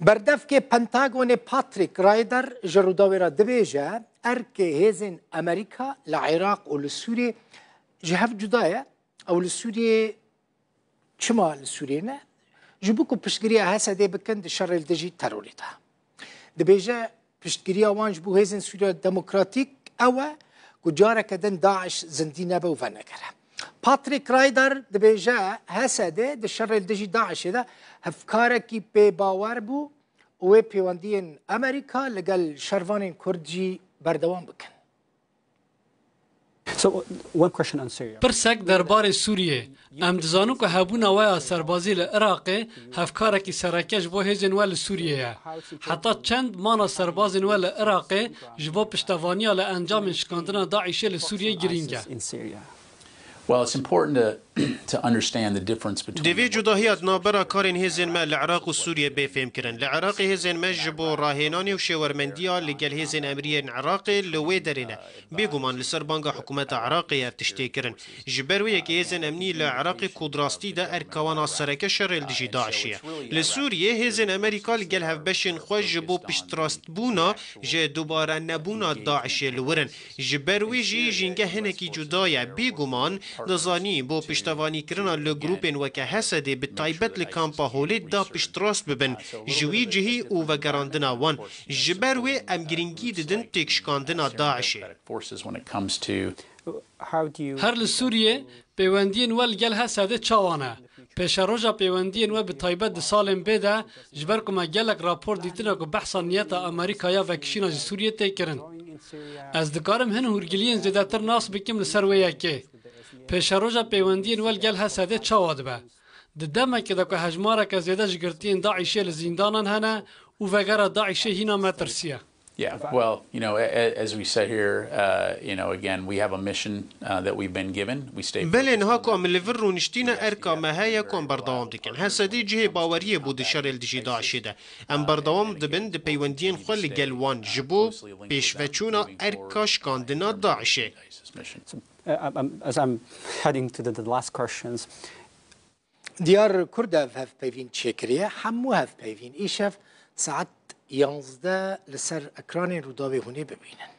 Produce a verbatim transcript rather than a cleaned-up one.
Berdevkê Pentagonê Patrick Ryder ji Rûdawê re dibêje, erkê hêzên Amerîka li Iraq û li Sûriyê ji hev cuda ye. Ew li Sûriyê çima li Sûriyê ne? Ji bo ku piştgiriya Hesedê bikin di şerê li dijî terorê de. Dibêje, piştgiriya wan ji bo hêzên Sûriya Demokratîk ew e ku careke din DAIŞ zindî nebe û venegere. Patrick Ryder dibêje, Hesedê di şerê li dijî DAIŞê de hevkarekî pê bawer bû û wê pêwendiyên Amerîka li gel şervanên Kurd jî berdewam bikin. So, one question on Syria. Pirsek derbarê Sûriyê. Em dizanin ku hebûna we ya serbazî li Iraqê hevkarekî sereke ji bo hêzên we li Sûriyê ye. Heta çend mana serbazên we li Iraqê ji bo piştevaniya li encamên şikandina DAIŞê li Sûriyê girîng e? Well, it's important to, to understand the difference between Divê cudahiya di navbera karên hêzên me li Iraq û Sûriyê bê fêmkirin. Li Iraqê hêzên me ji bo rahênanê û şêwermendiya li gel hêzên emnî yên Iraqê li wê derê ne. Bêguman li ser banga hikûmeta Iraqê ev tişt tê kirin. Ji ber wê yekê hêzên emnî li Iraqê ku di rastî de erka wan a sereke şerê li dijî DAIŞê ye. Li Sûriyê hêzên Amerîka li gel hevbeşên xwe ji bo piştrastbûna ji dubare nebûna DAIŞê li wir in. Ji ber wê jî jîngeh hinekî cuda ye. Bêguman dizanî bo piştevanîkirina li grûpên weke Hesedê bi taybet li kampa Holê da piştrast bibin. Ji wî cihî û vegerandina wan. Ji ber wê em girîngî didin têkşikandina DAIŞê. Forces when it comes to Her li Sûriyê pêwendiyên we li gel Hesedê çawa ne? Pêşeroja pêwendiyên we bi taybet di salên bê de ji ber ku me gelek rapor dîtine ku behsa niyeta Amerîka ya vekişîna ji Sûriyê tê kirin. Ez dikarim hin hûrgiliyên zêdetir nas bikim li ser wê yekê. Pêşeroja pêwendiyên we li gel Hesedê çawa dibe? Di demekê de ku hejmareke zêde ji girtiyên DAIŞê li zîndanan hene û vegera DAIŞê hîna me tirsiye. Yeah, well, you know, a- a- as we sit here, uh, you know, again, we have a mission uh, that we've been given. We stay Belê focused niha on ku that. em li vir rûniştîne, erka me heye ku em berdewam dikin. Hesedê cihê baweriyê bû di şerê li dijî DAIŞê de. Em berdewam dibin di peywendiyên xwe li gel wan ji bo pêşveçûna erka şikandina DAIŞê. ISIS mission. Uh, I'm- I'm- as I'm heading to the, the last questions, Diyar Kurdev hevpeyvîn çêkiriye. Hemû hevpeyvîn îşev saet yanzdeh li ser ekranên Rûdawê hûn ê bibînin.